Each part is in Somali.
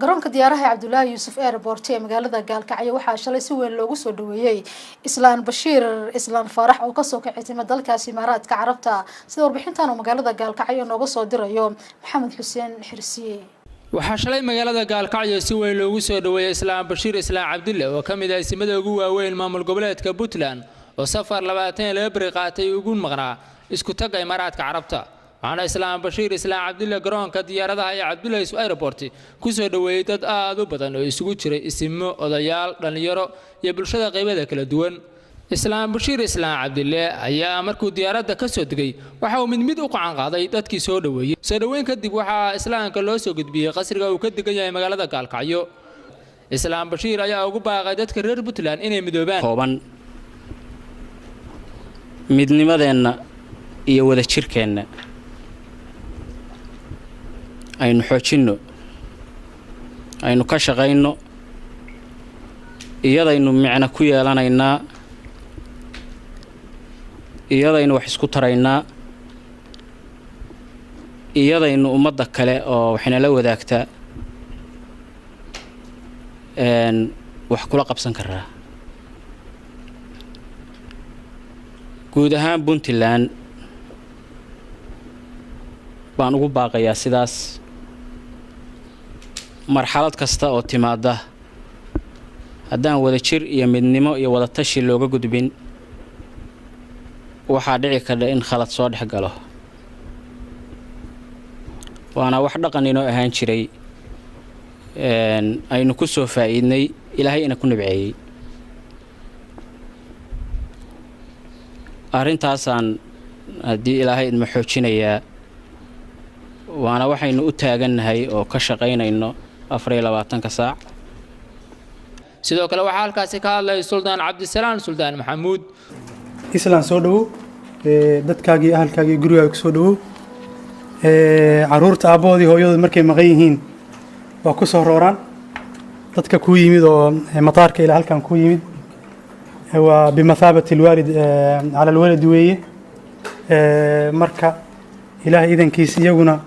Garoonka diyaaraha Cabdullaahi Yuusuf Airport ee magaalada Gaalkacyo waxaa shalay si weyn loogu soo dhaweeyey Islaan Bashiir Islaan Faarax oo kasoo kacay dalkaasi Imaaraadka Carabta, sida warbixintan oo magaalada Gaalkacyo nooga soo dirayo Maxamed Xuseen Xirsiye. Waxaa shalay magaalada Gaalkacyo si weyn loogu soo dhaweeyey Islaan Bashiir Islaan Cabdille oo ka mid ah isimada ugu waaweyn maamul goboleedka Puntland oo safar 22 beri qaatay ugu maqnaa isku tagga Imaaraadka Carabta. Waxaana Islaam Bashiir Islaan Cabdille garoonka diyaaradaha ee Cabdullaahi Yuusuf Airport ku soo dhaweeyey dad aad u badan oo isugu jiray isimo, odayaal, dhalinyaro iyo bulshada qaybadeeda kala duwan. Islaam Bashiir Islaan Cabdille ayaa markuu diyaaradda ka soo degay waxa uu mid mid u qacan qaaday dadkii soo dhaweeyey. Soo dhaweyn kadib waxaa islaamka loo soo gudbiyey qasriga uu ka degan yahay magaalada Gaalkacyo. Islaam Bashiir ayaa ugu baaqay dadka reer Puntland inay midoobaan. Kooban midnimadeenna iyo wadajirkeenna aynu xoojinno, aynu ka shaqayno, iyadaynu micno ku yeelanaynaa, iyadaynu wax isku taraynaa, iyadaynu ummadda kale oo waxaynala wadaagtaa wax kula qabsan karaa. Guud ahaan Puntland baan ugu baaqayaa sidaas. Marxalad kasta oo timaada haddaan wadajir iyo midnimo iyo wadatashi looga gudbin, waxaa dhici kardha in khalad soo dhex galo, waana wax dhaqan inoo ahaan jiray aynu ku soo faa'iidnay, Ilaahay ina ku nabceeyey. Arrintaasaan haddii Ilaahay idma xoojinayaa, waana waxaynu u taagannahay oo ka shaqaynayno 24-ka saac. Sidoo kale waxaa halkaasi ka hadlay Suldaan Cabdisalaan Suldaan Maxamuud. Islaan, soo dhawow, dadkaagii, ahalkaagii, gurigaaga ku soo dhawow. Caruurta aabbahoodii hooyadood markay maqan yihiin waa ku soo rooraan. Dadka kuu yimid oo mataarka ilaa halkan kuu yimid waa bimathaabati alwaalid cala alwalad weeye. Marka Ilaahay idankiis iyaguna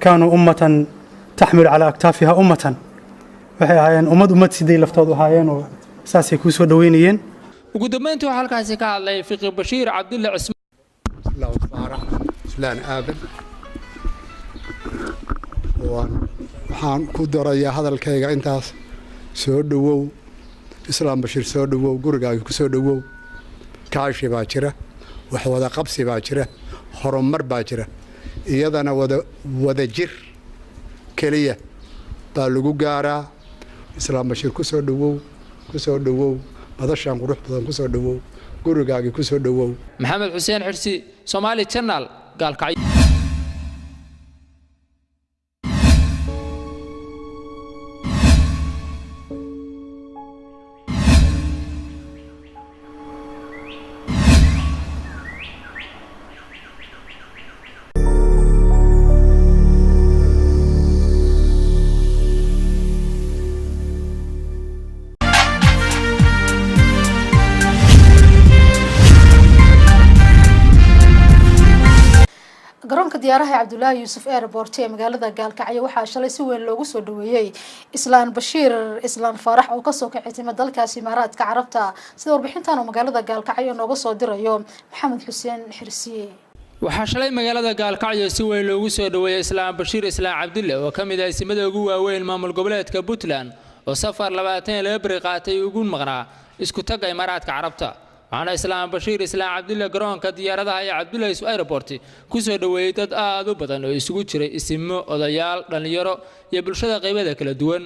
kaanuu ummatan taxmilu calaa aktaafiha ummatan, waxay ahaayeen ummad ummad siday laftoodu ahaayeen oo saasay kuu soo dhaweynayeen. Ugu dambeyntii waxaa halkaasi ka hadlay Fiqi Bashiir Cabdulle Cismaan. Faarax Islaan Aadan, waxaan ku darayaa hadalkayga intaas. Soo dhowow Islaam Bashiir, soo dhowow, gurigaaga ku soo dhowow. Kaashi baa jira, wax wada qabsi baa jira, horumar baa jira, iyadana wada wadajir keliya baa lagu gaaraa. Islaam Bashiir, ku soo dhowow, ku soo dhowow madashaan qurux badan, ku soo dhowow gurigaagii, ku soo dhowow. Maxamed Xuseen Xirsi, Somaali Channel, Gaalkacyo. Garoonka diyaaraha Cabdullaahi Yuusuf Airport ee magaalada Gaalkacyo waxaa shalay si weyn loogu soo dhaweeyey Islaan Bashiir Islaan Faarax oo kasoo kacay dalkaasi Imaaraadka Carabta, sida warbixintan oo magaalada Gaalkacyo nooga soo dirayo Maxamed Xuseen Xirsiye. Waxaa shalay magaalada Gaalkacyo si weyn loogu soo dhaweeyey Islaam Bashiir Islaan Cabdille oo ka mid ah isimada ugu waaweyn maamul goboleedka Puntland oo safar 22 beri qaatay ugu maqnaa isku tagga Imaaraadka Carabta. Waxaana Islaam Bashiir Islaan Cabdille garoonka diyaaradaha ee Cabdullaahi Yuusuf Airport ku soo dhaweeyey dad aad u badan oo isugu jiray isimo, odayaal, dhalinyaro iyo bulshada qaybadeeda kala duwan.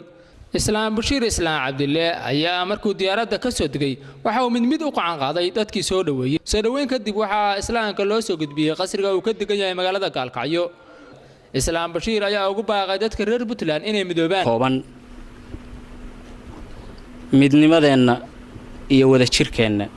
Islaam Bashiir Islaan Cabdille ayaa markuu diyaaradda ka soo degay waxa uu mid mid u qacan qaaday dadkii soo dhaweeyey. Soo dhaweyn kadib waxaa islaamka loo soo gudbiyey qasriga uu ka degan yahay magaalada Gaalkacyo. Islaam Bashiir ayaa ugu baaqay dadka reer Puntland inay midoobaan. Kooban midnimadeenna iyo wadajirkeenna